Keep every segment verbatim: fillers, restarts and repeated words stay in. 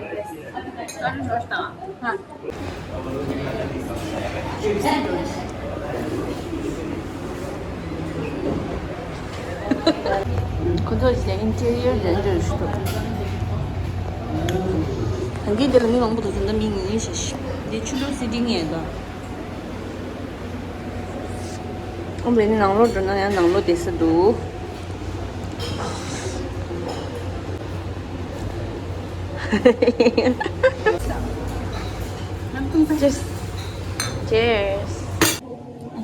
ཁོ་ཚོ་ཞིག་ཨིན་ཊི་རི་ཡར་རེན་ཌར་ཞུ་ཐུབ། ད་གིན་དེ་ལ་མི་མང་པོ་འདུག་ད་ལྟ་མི་ཉུང་ཉུང་ཞིག་འདི་ཆུ་ལུག་སི་ཊིང་ཡིན་ད། ཨོ་བས་ནི་ནང་ལོགས་འགྲོ་ན་ཡང་ནང་ལོགས་བསྡད་ས་འདུག Cheers. Cheers.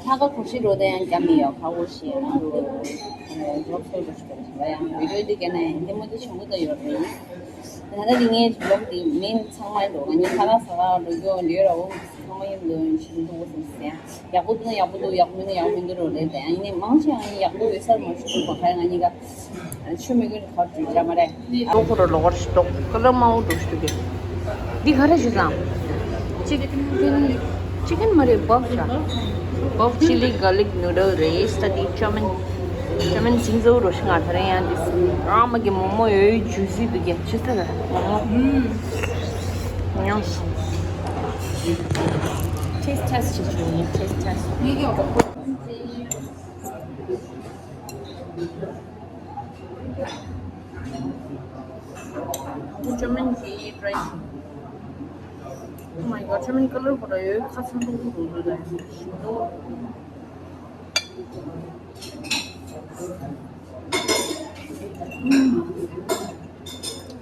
ལྷག་དཀར་གོ་ཤི་རོ་དེ་ཡང་རྒྱ་མི་ཡོད་ཁ་བོ་ཞེས་རང་རོ་རོགས་སོ་རོ་ཞུ་བ་ཡང་བི་ཌིའོ་འདི་ག་ན་ཡང་འདི་མོ་འདི་བྱུང་གི་ད་ཡོད་རེད། ད་ལྟ་འདི་ངའི་བི་ལོག་འདི་མི་ཚང་མ་འགྲོ་ང་ཉིད་ཁ་ལག་ཟ་ལག་འགྲོ་རྒྱུ་འདི་ར་འོ་ཚང་མ་ཡིན་འདུག་ཞིག་འདུག་སེམས་སེ་ཡག་པོ་འདུག་ན་ཡག་པོ་འདུག་ཡག་པོ་མིན་ན་ཡག་པོ་མི་འདུག་རོ་ལེ་དེ་ཡང་ཡིན་ནའི་མང་ཆེ་ཡང་ཡག་པོ་ཡོད་ས་མ་ཞུ་འདུག་ག་ཁ་ང་གཉིས་ཀ་ཆུ་མི་གི་ཁ་བྲུས་བྱ་མ་རེད། ཨོ་ཁོ་ར་ལོག་གར་ཞིག་ཏོག་ཀ་ལ་མ་འོ་འགྲོ་ཞུ་གི་འདི་ག་རེ་ཞུ་ཙང་། ཅི་ཀན་ཅི་ཀན་མ་རེད་བབ་ར། བབ་ཆི་ལི་གར་ལིག་ནུ་ཌལ་རེད། ད་འདི་ཅོ་མིན་ཅོ་མིན་ཟིང་ཟོ་རོ་ཞིག་ང་ད་རེ་ཡང་འདི་ཨ་མ་གི་མོག་མོག་ཡོད་ཇུ་སི་འདུག་གི་ཆི་ས་ར་མོག་མོག་ཉམས་ཤིང་། Taste test བྱེད་ཆོག་ཡིན། Taste test. ཅོ་མིན་གྱི་ཌ་རའི་ཕྲུཊ། Oh my god, ཅོ་མིན་ཀ་ལར་ཁོ་ར་ཡོད་ཁ་ཚང་ཐུང་ཐུང་འདུག་འདུག་ད་ཞིམ་པོ། ཨུམ། རོལ་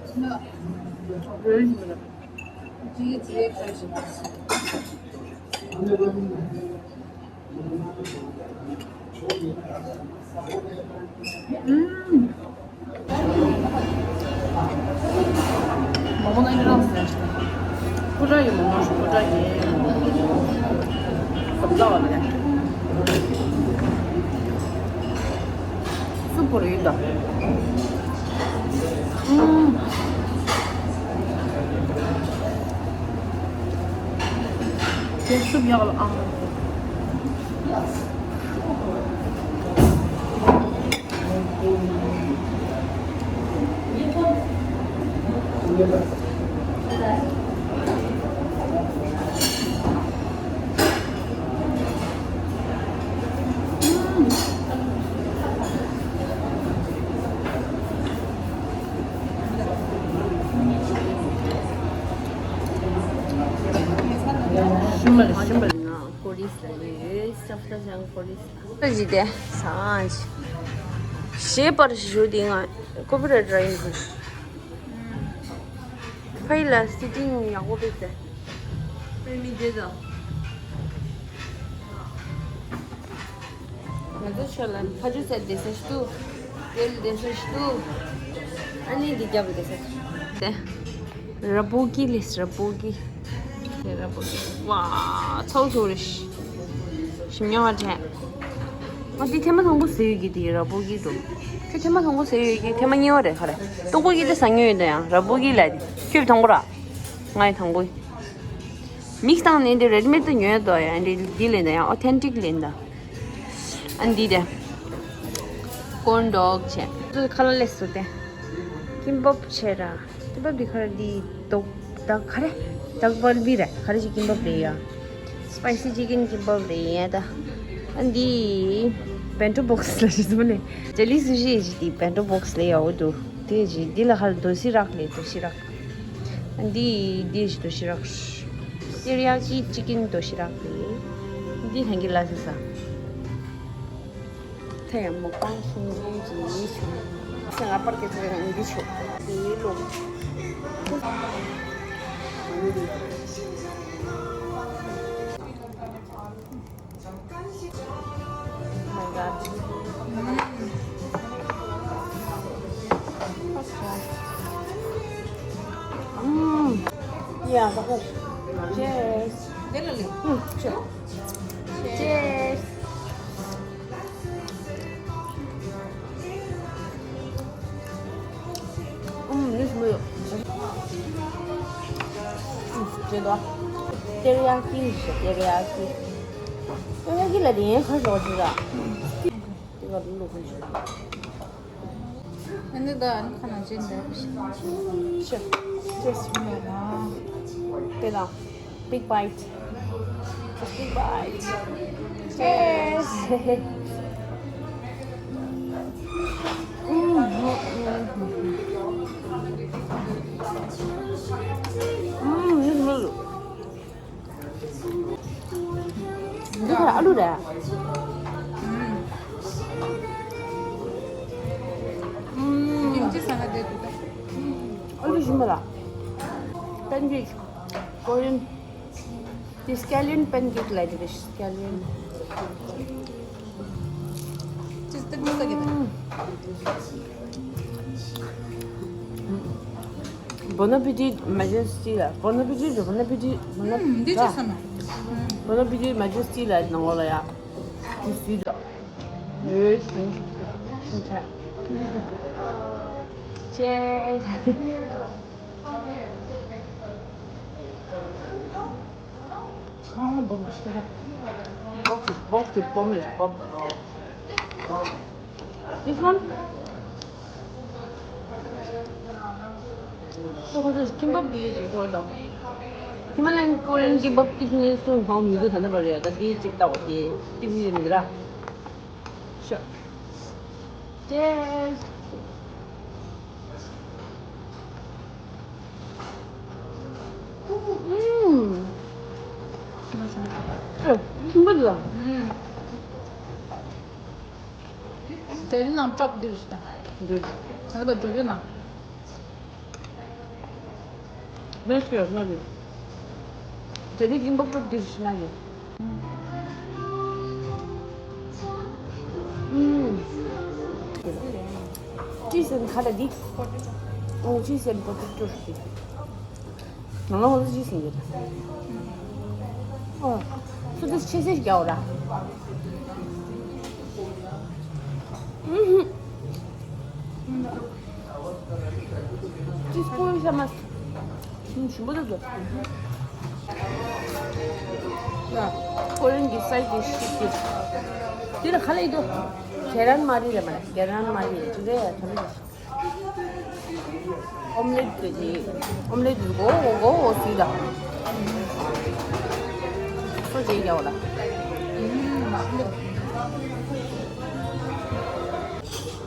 ཞིམ་པོ་རེད། ཅི་ཅི་ཁ་ཞིམ་པོ། ཨུམ། མ་ ཁོ་ན་ཡི་རང་སེམས་ཤིག་ཁོ་ར་ཡི་མོ་ནོ་ཤི་ཁོ་ར་ཡི་སབ་ལ་བ་ལ་སུ་པོ་རེད་ད། ཨུམ། དེ་སུབ་ཡག་ལ་ཨང་། ཤིམ་པར་ཤིམ་པར་ན་ཀོ་རིས་ལ་ཡོད། སབ་ཏ་ཅང་ཀོ་རིས་ལ་ཅི་དེ་སང་ཞེས་པར་ཞུ་དེ་ང་ཀོ་པི་ར་ཊི་ར་ཡིན་ཁུ། ཕ་ཡི་ལ་སི་ཏིང་ཡག་པོ་བེད་དེ། ཕ་མི་དེ་དང་། ང་ཚོ་ཆོས་ལ་ཕ་ཇུ་ཟེར་བསྡད་ས་ཞིག་འདུག་དེ་ལ་བསྡད་ས་ཞིག་འདུག་ཨ་ནི་འདི་རྒྱབ་ལ་བསྡད་ས་ཞིག་དེ། ར་པོ་ཀི་ལས་ར་པོ་ཀི། དེ་ར་པོ་ཀི། ཝ། ཚོགས་ཚོགས་རེ་ཞིམ་ཉོ་བ་དྲན། ང་དེ་ཐེངས་མ་དང་པོ་ཟེར་ཡོད་ཀྱི་དེ་ར་པོ་ཀི་འདུག་ཁྱོད་ཐེངས་མ་དང་པོ་ཟེར་ཡོད་ཀྱི་ཐེངས་མ་གཉིས་པ་རེད་ཧ་རེ། ཏོག་པོ་ཀི་དེ་ཟ་ཉོ་ཡོད་དོ་ཡང་ར་པོ་ཀི་ལ་དེ་ཁྱོད་དང་པོ་ར། ང་ཡི་དང་པོ། མིག་སྟེང་ནས་འདི་རེ་ཌི་མེད་དུ་ཉོས་དོ་ཡང་འདི་འདི་ལེན་ད་ཡང་ཨོ་ཐེན་ཊིག་ལེན་ད། ཨ་འདི་དེ། ཀོརན་ཌོག་བྱས། ཁ་ལ་ལས་སུ་དེ། ཀིམ་པབ་བྱས་ར། ཀིམ་པབ་འདི་ཁ་ར་འདི་དོག་དག་ཁ་རེ། དག་པར་བི་ར་ཁ་རེ་ཅིག་ཀིམ་པབ་རེད་ཡ། སི་པའི་སི་ཅི་ཀན་ཀིམ་པབ་རེད་ཡ་ད། ཨ་འདི། བེན་ཊོ་བོག་སི་ལ་ཞིག་སུ་ལས། ཇེ་ལི་སུ་ཤི་ཞིག་འདི་བེན་ཊོ་བོག་སི་ལས་ཡ་འོ་འདུག་དེ་ཞིག་འདི་ལ་ཁ་ར་དོ་སི་རག་ལས་དོ་སི་རག་འདི་འདི་ཞིག་དོ་ཞི་རག་ཏེ་རི་ཡ་ཀི་ཅི་ཀིན་དོ་ཞི་རག་རེད། འདི་ལྷན་གྱི་ལ་ཟེར་ས། ཐ་ཡང་མོག་པང་ཤིང་འདི་ཅི་ཡིན་ཆུ། ཚེ་ང་པར་སྐད་ཆ་རེ་ང་འདི་ཆུ། འདི་ལོ། Oh my God. Mm. Yeah, of course. Cheers. Mm, sure. Cheers. ཨུམ། ནི་ཞིམ་པོ་ཡོད། ཨུམ། བརྗེད་འདུག་ཏེ་རི་ཡ་ཀི་ཞེས་ཏེ་རི་ཡ་ཀི། ཏེ་རི་ཡ་ཀི་ལ་དེ་ཡན་ཁར་ཞོག་ཅིག་ལ། ཏེ་ག་ལུ་ཁུན་ཞིག་ཨ་ནི་ད་ཨ་ནི་ཁ་ན་ཅན་འདྲ་ཞིག་ཤ། ཅེས་ཞིམ་པ་ན། ཏེ་ད། Big bite. Just big bite. Cheers. Mm, mm, mm. Mm, this is really good. འདི་ཁ་ལ་ཨ་ལུ་རེད། ཨུམ། ཨུམ། ཨ་ལུ་ཞིམ་པ་ལ། པན་ཀེག Korean དེ་scallion pancake ལ་དེ་རེད། Scallion. Bon appetit, Majesty ལ། Bon appetit, Bon appetit, Bon appetit. འདི་ཅི་ཟེར་ན། Bon appetit, Majesty ལ་ནང་ལོགས་ལ་ཡ། དེ་སུས་དང་། ཡོད་ཟིན། ཆེ། Box is, box is, bomb is, bomb. This one? So, what is kimbap? This is what the Himalayan Korean kimbap is made so how you do that, but yeah, that is it, that is it. Sure. Cheers. ཨུམ། ཨེ། ཆུང་པོ་འདུག་ཨ། དེ་རིང་ནམ་ཅོག་འདིར་ཞིག་དང་། འདིར། ང་ཚོ་འགྲོ་རྒྱུ་ན། མེད་ཀྱི་ང་ནི། དེ་རིང་ཀིམ་པབ་ཅོག་འདིར་ཞིག་ང་ནི། ཨུམ། ཅི་ཟེར་ཁ་ལ་འདི། ཨོ་ཅི་ཟེར་པོ་ཏི་ཏོ་ཞིག་ང་ལ་ཧོ་ལ་ཅི་ཟིན་ཡོད། ཨོ། སུ་དུ་ཆེ་སེ་རྒྱག་ར། ཨུ་ཧུ། ཅི་སྐོར་ཤ་མ། ཞིམ་པོ་ད་དོ། ཡ། ཁོ་རང་གི་སའི་ཌི་ཤི་དེ། དེ་ལ་ཁ་ལ་ཡི་དོ། གེ་རན་མ་རི་རེད་མ་རེད། གེ་རན་མ་རི་རེད། དེ་རེད་ཡ། ཐོན་རེད། ཨོམ་ལེ་ཊི་དེ་ཨོམ་ལེ་ཊི་གོ་གོ་གོ་སུས་ད། སོ་ཇེ་རྒྱག་ལ།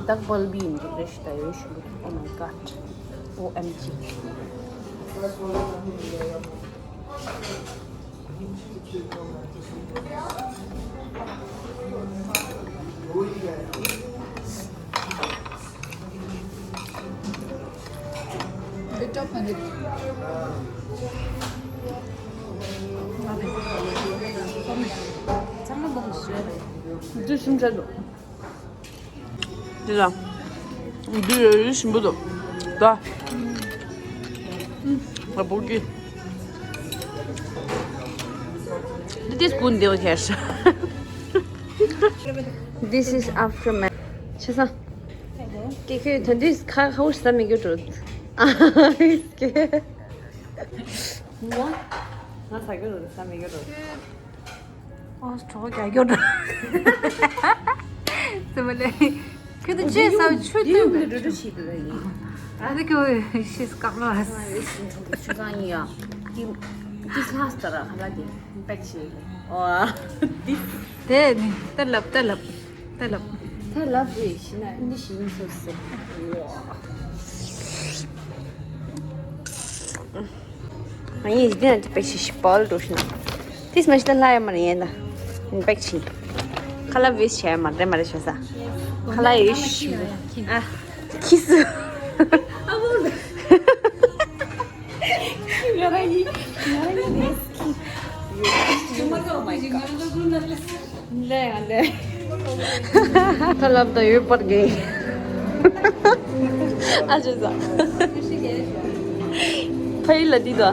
ད་བལ་བི་ཡིན་འགྲོ་རེ་ཞིག་ད་ཡོད་ཞུ། Oh my god. O M G. འདི་ཞིམ་ཆད་འདུག་འདི་ལ། འདི་ཡོད་ཡོད་ཞིམ་པོ་འདུག་ད། ཨ་བུ་གི། འདི་དེ་སྤུན་འདི་བ་ཁྱེར། This is aftermath. ཆེ་ས། ཀེ་ཁྱོད་ད་འདི་ཁ་ཁ་བོ་ས་མི་གི་འགྲོ། ཨ་ཀེ། ང་ང་ས་གི་རོ་ས་མི་གི་རོ། ཨོ་གྲོགས་རྒྱག་རྒྱོ་འགྲོ། ཙི་མ་ལེ། ཁྱོད་དུ་ཅེས་ས་ཆུ་དུ་འདི་འགྲོ་འགྲོ་བྱེད་དུ་ཡིན། ཨ་ནི་ཁྱོད་ཤིས་བཀག་ལ། ཨ་ཡེ་ཤིན་ཐོག་ཆུ་ཚང་ཡིན་ཡ། དེ་དེ་ལྷ་ས་ར་ཧ་ལ་དེ་པེག་ཤི། ཨོ་དེ། དེ་ནི་ཏ་ལབ་ཏ་ལབ་ཏ་ལབ། ད་ལབ་རེ་ཤི་ན་འདི་ཤི་ཡིན་སོ་སོ། ཨ་ཡིན་འདི་ན་དེ་པེག་ཤི་ཤི་པོལ་འགྲོ་ཤི་ན། དེས་མ་ཤི་ད་ལྷ་ཡ་མ་རེད་ཡན་ད། པེག་ཤི། ཁ་ལ་བིས་ཆེ་མ་རེད་མ་རེད་ཤ་ས། ཁ་ལ་ཡིས་ཤི། ཨ། ཁིས། ང་ར་ཡི། ང་ར་ཡི་རེད། ལས་ང་ལས། ཐ་ལབ་ད་ཡོད་པར་གི། ཨ་ཅེ་ཟ། ཕ་ཡི་ལ་འདི་དོ།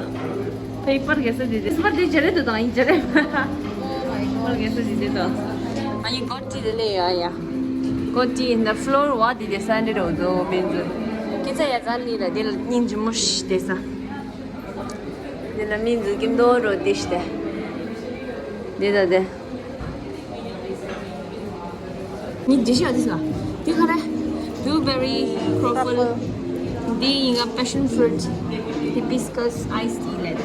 ཕ་ཡི་པར་གེ་ས་འདི་དེ། པར་འདི་ཇེ་རེད་དོ་དང་ཡིན་ཇེ་རེད། པར་གེ་ས་འདི་དེ་དོ། ཨ་ཡི་གོ་ཏི་དེ་ལས་ཡ་ཡ། གོ་ཏི་ན་ཕློར་བ་འདི་དེ་ས་འདི་རོ་དོ་མིན་ཛུ། ཀི་ཚ་ཡ་ཛ་ལི་ལ་དེ་ལ་ཉིན་ཇི་མོ་ཤི་དེ་ས། དེ་ལ་མིན་ཛུ་ཀིམ་དོ་རོ་དེ་ཤི་དེ། དེ་ད་དེ། ནི་འདི་ཤོད་དེ་ས། དེ་ག་རེ། Blueberry croffle. འདི་ཡིན་ག་passion fruit hibiscus iced tea ལ་རེད།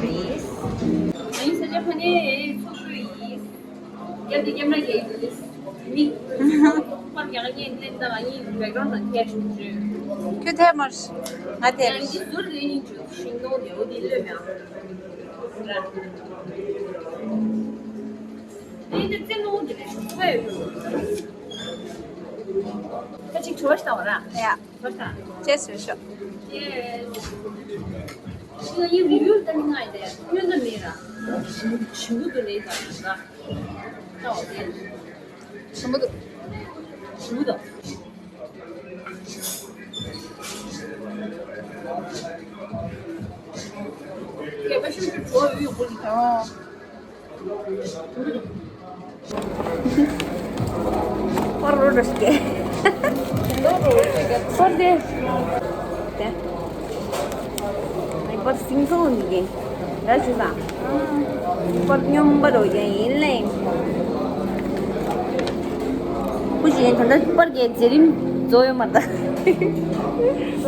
ཨ་ཡིན་ས་ཆ་ཕ་ནས་ཚོགས་རུ་ཡིན། རྒྱབ་དེ་རྒྱབ་ན་རྒྱ་ཡིན་འདུག་མི། པར་རྒྱག་ངེས་འདི་ལྟ་ང་ཡིན་background དང་ཁྱད་ཞུ་ཞུ། ཁྱོད་ཐད་མར། ང་ཐད་ཡང་འདི་ཟུར་ལས་ཡིན་འཇུ་ཤིང་ནོ་དེ་འོ་དེ་ལོས་མེད། ཨ་ནི་ཙེ་ནོ་དེ་ལས་ཤུགས་པ་ཡོད། ད་ཅིག་བྲོ་བ་ཞིག་བཏང་བ་ར། ཡ། བྲོ་བ་ཞིག་བཏང་། ཅེས་ཞུ་ཤོག་ཅེས། ཤིང་ཡིན་review ལྟ་ནི་ང་ཡི་དེ་སྨྱོན་ད་མེད་ར། ཞིང་ཞིང་བུ་དུ་ལས་ད་ར། ཞིམ་པོ་འདུག་ཞིམ་པོ་འདུག་སྐད་པ་ཤུགས་ཤུགས་བྲོ་བའི་ཡོད་པོ་འདུག་ཨོ། པར་རོ་འདྲ་ཞིག་སྐྱེ། པར་དེ། དེ། ཨའི་པར་སིང་སོང་འདི་གིན། ར་ཞུ་ས། པར་སྙོམས་པ་རོ་ཡ་ཡིན་ལེ། ཁུ་ཞིག་ཡིན་ད་ལྟ་པར་གྱི་མཛད་རིམ་རྫོགས་ཡོད་མ་རེད་ད། རྫོགས་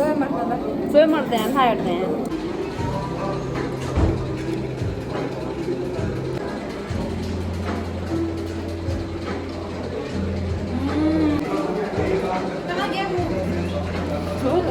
ཡོད་མ་རེད་ད། རྫོགས་ཡོད་མ་རེད་ད་ཡང་ལྷག་ཡོད་ད།